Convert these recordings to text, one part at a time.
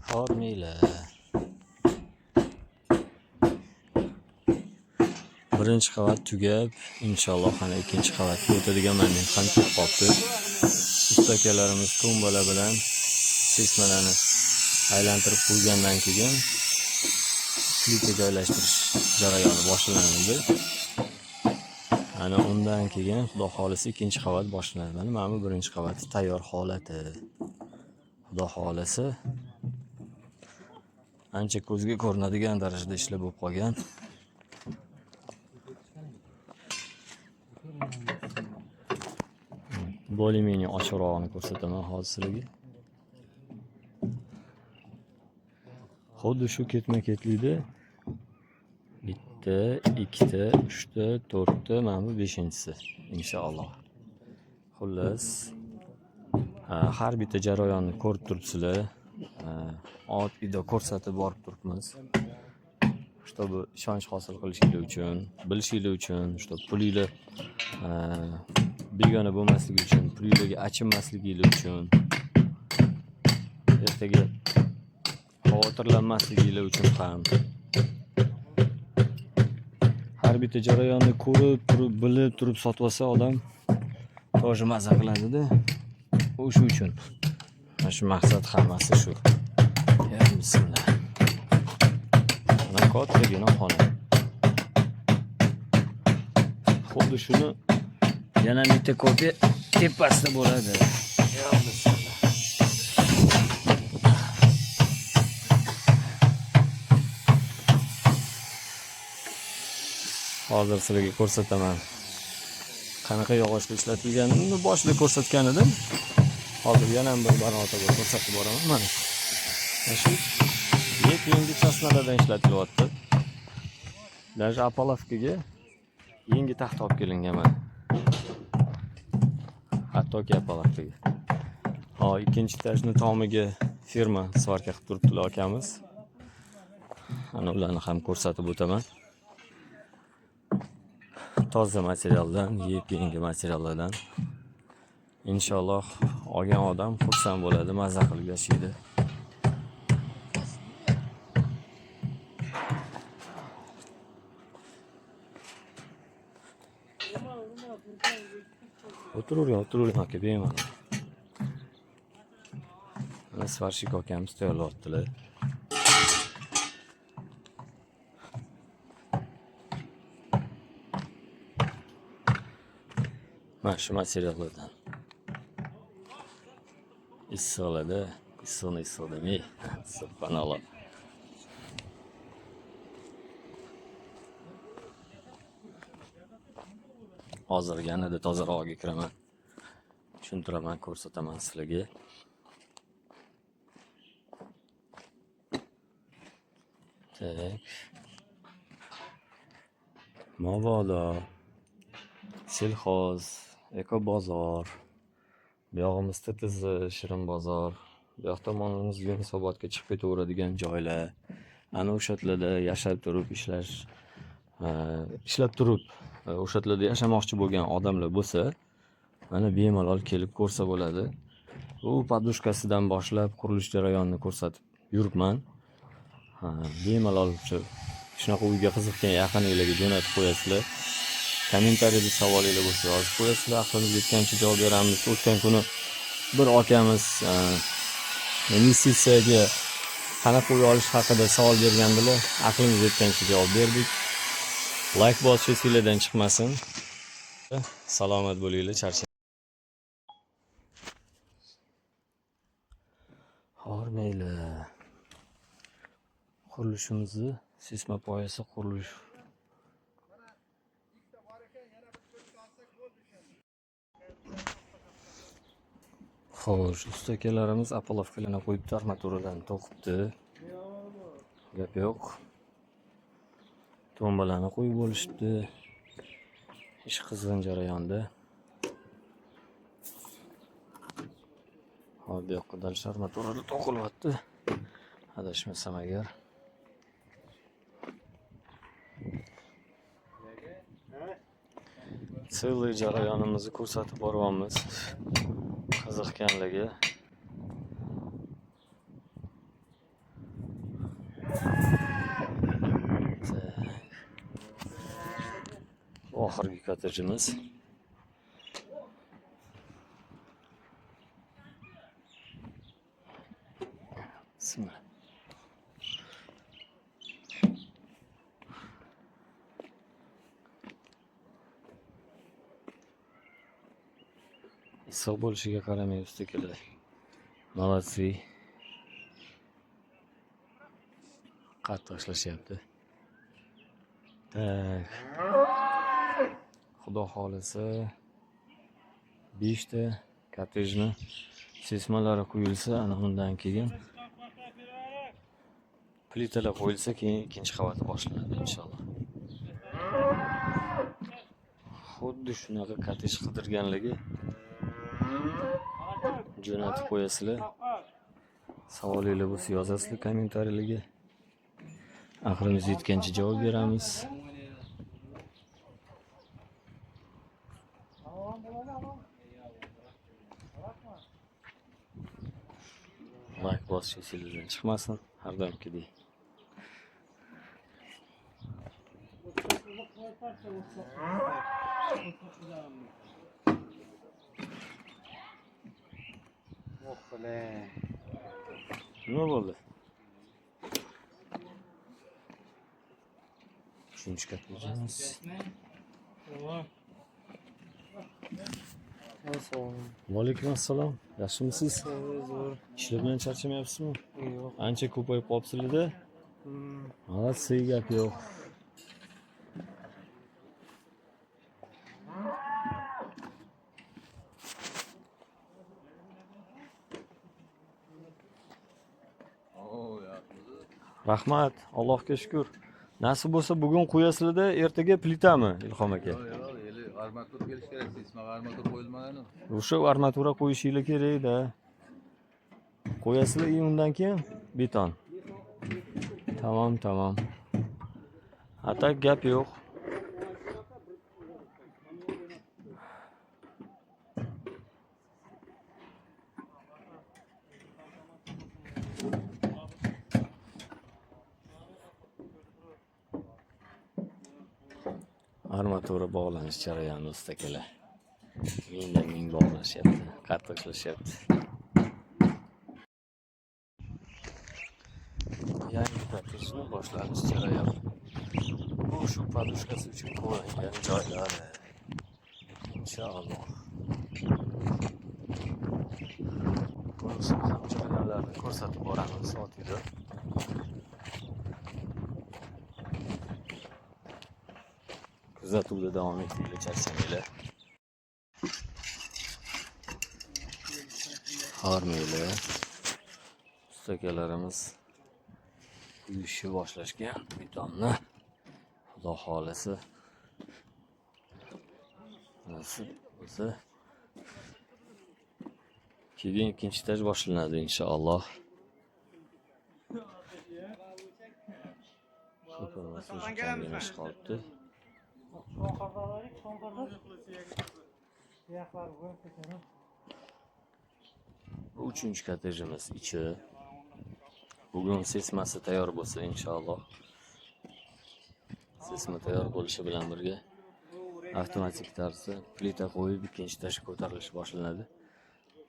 Hormanglar. Birinchi qavat tugab, inshaalloh ana ikkinchi qavatga o'tadigan moment ham kelib qolibdi. Usta akalarimiz tumbalar bilan sesmalarni aylantirib qo'ygandan keyin plita joylashtirish jarayoni boshlanadi. Ana undan keyin Xudo xohlasa ikkinchi qavat boshlanadi. Mana bu birinchi qavat tayyor holati. Xudo xohlasa ancha ko'zga ko'rinadigan darajada ishlar bo'lib qolgan. Более-менее ochiqrog'ini ko'rsataman hozir sizlarga. Xuddi shu ketma-ketlikda bitta, ikkita, uchta, to'rtta, mana bu beshinchisi inshaalloh. Xullas, har bitta jarayonni ko'rib turibsizlar. Ot-ida ko'rsatib borib turibmiz. Чтобы ishonch hosil qilishinglar uchun, bilishinglar uchun, чтобы pulinglar begona bo'lmasligi uchun, pulinglarga achinmasliginglar uchun, ertaga xavotirlanmasliginglar uchun ham har bitta jarayonni ko'rib turib, bilib turib sotib olsa odam тоже maza qiladi-da. O'sha uchun. Mana shu maqsad hammasi shu. Ya bismillah. Mana kattagina xona. Xuddi shuni yana bitta kopiya tepasida bo'ladi. Ya bismillah. Hozir sizlarga ko'rsataman. Qanaqa yog'ochda ishlatilganini boshida ko'rsatgan edim. Hozir yana bir marotaba ko'rsatib boraman. Mana. Mana shu yep-yangi sosnalardan ishlatilyapti. Даже apalavkaga yangi taxta olib kelingan mana. Hattoki apalavkaga. Hop, ikkinchi etajni tomiga firma svarka qilib turibdilar akamiz. Ana ularni ham ko'rsatib o'taman. Toza materialdan, yep-yangi materiallardan. Inshaalloh olgan odam xursand bo'ladi, maza qilib yashaydi. O'tiravering, o'tiravering aka, bemalol. Mana svarshik akamiz tayyorlayaptilar. Mana shu materiallardan. Issiqlarda, issiqni issiq demay, subhanalloh. Hozir yanada tozarog'iga kiraman. Tushuntiraman, ko'rsataman sizlarga. Tak. Mabodo Selxoz, Eko bozor, bu yog'imiz TTZ, Shirin bozor, bu yoq tomonimiz Yunusobodga chiqib ketaveradigan joylar. Ana o'sha yerlarda yashab turib ishlash, ishlab turib o'sha yerlarda yashamoqchi bo'lgan odamlar bo'lsa, mana bemalol kelib ko'rsa bo'ladi. U podushkasidan boshlab qurilish jarayonini ko'rsatib yuribman. Bemalol o'sha shunaqa uyga qiziqqan yaqininglarga jo'natib qo'yasizlar. Kommentariyada savolinglar bo'lsa yozib qo'yasizlar, aqlimiz yetgancha javob beramiz. O'tgan kuni bir akamiz investitsiyaga qanaqa uy olish haqida savol bergandilar. Aqlimiz yetgancha javob berdik. Like bosish esinglardan chiqmasin. Salomat bo'linglar, charchamanglar. Hormanglar. Qurilishimizni sesma poyasi qurilish. Xo'sh, usta akalarimiz apalovkalarni qo'yibdi, armaturalarni to'qibdi. Gap yo'q. Tombalarni qo'yib bo'lishibdi. Ish qizg'in jarayonda. Hop, bu yoqqa dальше armaturalar to'qilyapti. Adashmasam agar. Целый jarayonimizni ko'rsatib boryapmiz. Qiziqqanligi. Oxirgi kottejimiz. Bismillah. Issiq bo'lishiga qaramay ustakalar молодцы. Qattiq ishlashyapti. Так. Xudo xohlasa, 5 ta kottejni sesmalari quyilsa, ana undan keyin plitalar qo'yilsa, keyin ikkinchi qavati boshlanadi inshaalloh. Xuddi shunaqa kottej qidirganligi jo'natib qo'yasizlar. Savolinglar bo'lsa, yozasizlar kommentariylarga. Aqlimiz yetgancha javob beramiz. Layk bosish esingizdan chiqmasin har doimgidek. Oh be. Nima bo'ldi? Uchinchi kottejimiz. Va alaykum assalom. Yaxshimisiz? Zo'r. Ishlar bilan charchamayapsizmi? Yo'q. Ancha ko'payib qolibsizlar-da. Молодцы, gap yo'q. Rahmat, Allohga shukur. Nasib bo'lsa, bugun qo'yasizlar-da, ertaga plitami, Ilhom aka? Yo'q, hali armatur kelish kerak, seysma armatur qo'yilmagan. O'sha armatura qo'yishinglar kerak-da. Qo'yasizlar, и undan keyin beton. Tamom, tamom. А так gap yo'q. Armatura bog'lanish jarayoni, ustakalar. Mingdan ming bog'lashyapti, qattiq ishlashyapti. Yangi kottejni boshlanish jarayoni. Bu shu подушка si uchun kovlangan joylari. Inshaalloh. Bunisini ham joylarni ko'rsatib boramiz otida. Kuzatuvda davom etinglar, charchamanglar. Hormanglar. Ustakalarimiz quyishni boshlashgan betonni. Xudo xohlasa, nasib bo'lsa, keyin ikkinchi etaj boshlanadi inshaalloh. Ko'pincha kamgina ish qolibdi. Son qardalar, son qardaş. Siyahlar ko'rib ketadi. Bu uchinchi kottejimiz ichi. Bugun sesmasi tayyor bo'lsa inshaalloh. Sesma tayyor bo'lishi bilan birga avtomatik tarzda plita qo'yib, ikkinchi etajga ko'tarilish boshlanadi.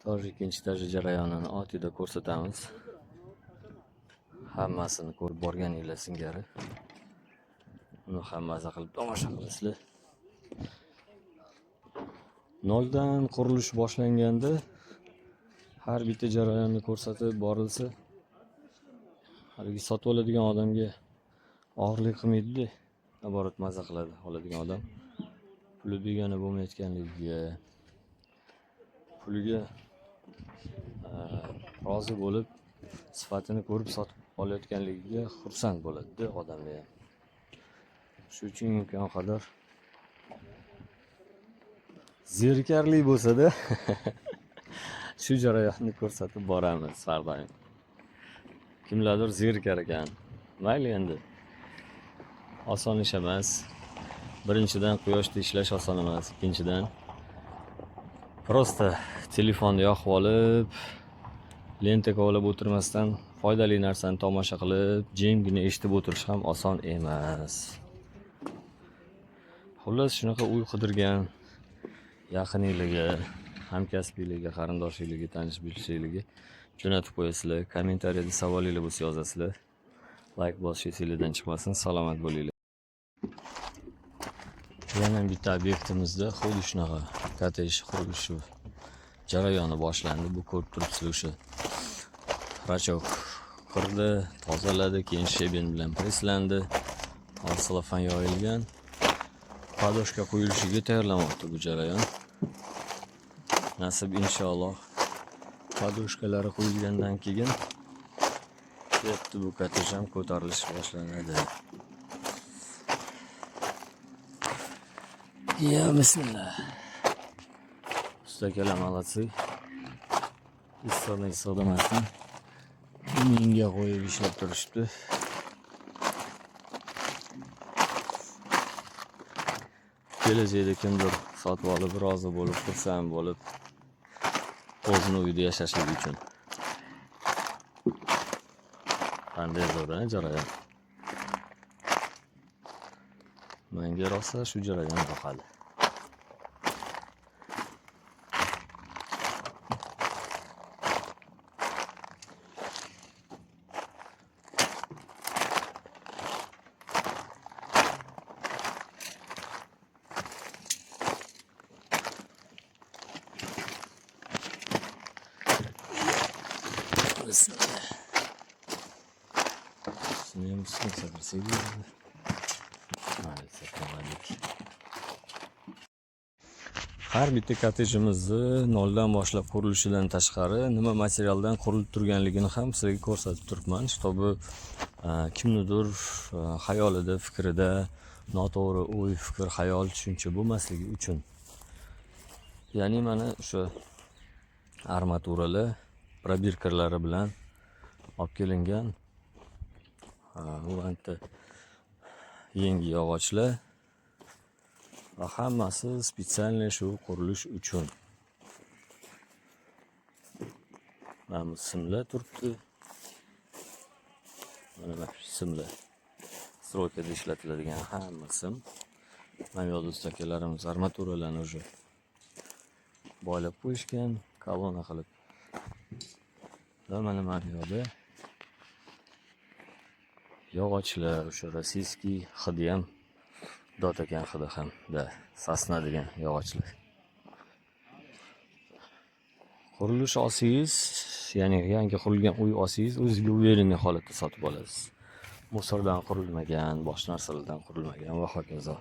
Тоже ikkinchi etaj jarayonini otida ko'rsatamiz. Hammasini ko'rib borganinglar singari. Uni ham maza qilib tomosha qilasizlar. Noldan qurilish boshlanganda har bitta jarayonni ko'rsatib borilsa, haligi sotib oladigan odamga og'irlik qilmaydi-da, наоборот, maza qiladi oladigan odam. Puli begona bo'lmayotganligiga, puliga rozi bo'lib, sifatini ko'rib sotib olayotganligiga xursand bo'ladi-da odamlar ham. Shu uchun imkon qadar zerikarli bo'lsa-da, shu jarayonni ko'rsatib boramiz har doim. Kimlardir zerikar ekan. Mayli endi. Oson ish emas. Birinchidan, quyoshda ishlash oson emas. Ikkinchidan, просто telefonni yoqib olib, lenta kovlab o'tirmasdan foydali narsani tomosha qilib, jimgina eshitib o'tirish ham oson emas. Xullas, shunaqa uy qidirgan yaqininglarga, hamkasbinglarga, qarindoshinglarga, tanish bilishinglarga jo'natib qo'yasizlar. Kommentariyada savolinglar bo'lsa yozasizlar. Layk bosish esinglardan chiqmasin. Salomat bo'linglar. Yana bitta obyektimizda xuddi shunaqa kottej qurilishi jarayoni boshlandi. Bu ko'rib turibsizlar, o'sha рачок qirdi, tozaladi, keyin щебень bilan presslandi. Hozir selofan yoyilgan. Подушка qo'yilishiga tayyorlanyapti bu jarayon. Nasib, inshaalloh, подушка lari qo'yilgandan keyin bu bu kottej ham ko'tarilish boshlanadi. Ya bismillah. Usta akalar молодцы. Issiqdan issiq demasdan mingga qo'yib ishlab turishibdi. Kelajakda kimdir sotib olib, rozi bo'lib, xursand bo'lib, o'zini uyida yashashligi uchun. Qanday zo'r, a, jarayon. Menga rosa shu jarayon yoqadi. Bismillah. Shuni ham ustini sakirsak bo'ladi. Mayli, sakramaylik. Har bitta kottejimizni noldan boshlab qurilishidan tashqari nima materialdan qurilib turganligini ham sizlarga ko'rsatib turibman, чтобы kimnidir xayolida, fikrida noto'g'ri o'y, fikr, xayol, tushuncha bo'lmasligi uchun. Ya'ni mana o'sha armaturalar пробирка lari bilan olib kelingan. Bu yerda yangi yog'ochlar va hammasi специально shu qurilish uchun. Mana bu simlar turibdi. Mana shu simlar. Стройка da ishlatiladigan hamma sim. Mana bu yoqda usta akalarimiz armaturalarni уже boylab qo'yishgan, kolonna qilib. Va mana bu yoqda yog'ochlar, o'sha российский, hidi ham dod ekan, hidi ham, да, сосна degan yog'ochlar. Qurilish olsangiz, ya'ni yangi qurilgan uy olsangiz, o'zizga уверенный holatda sotib olasiz. Мусор dan qurilmagan, boshqa narsalardan qurilmagan va hokazo.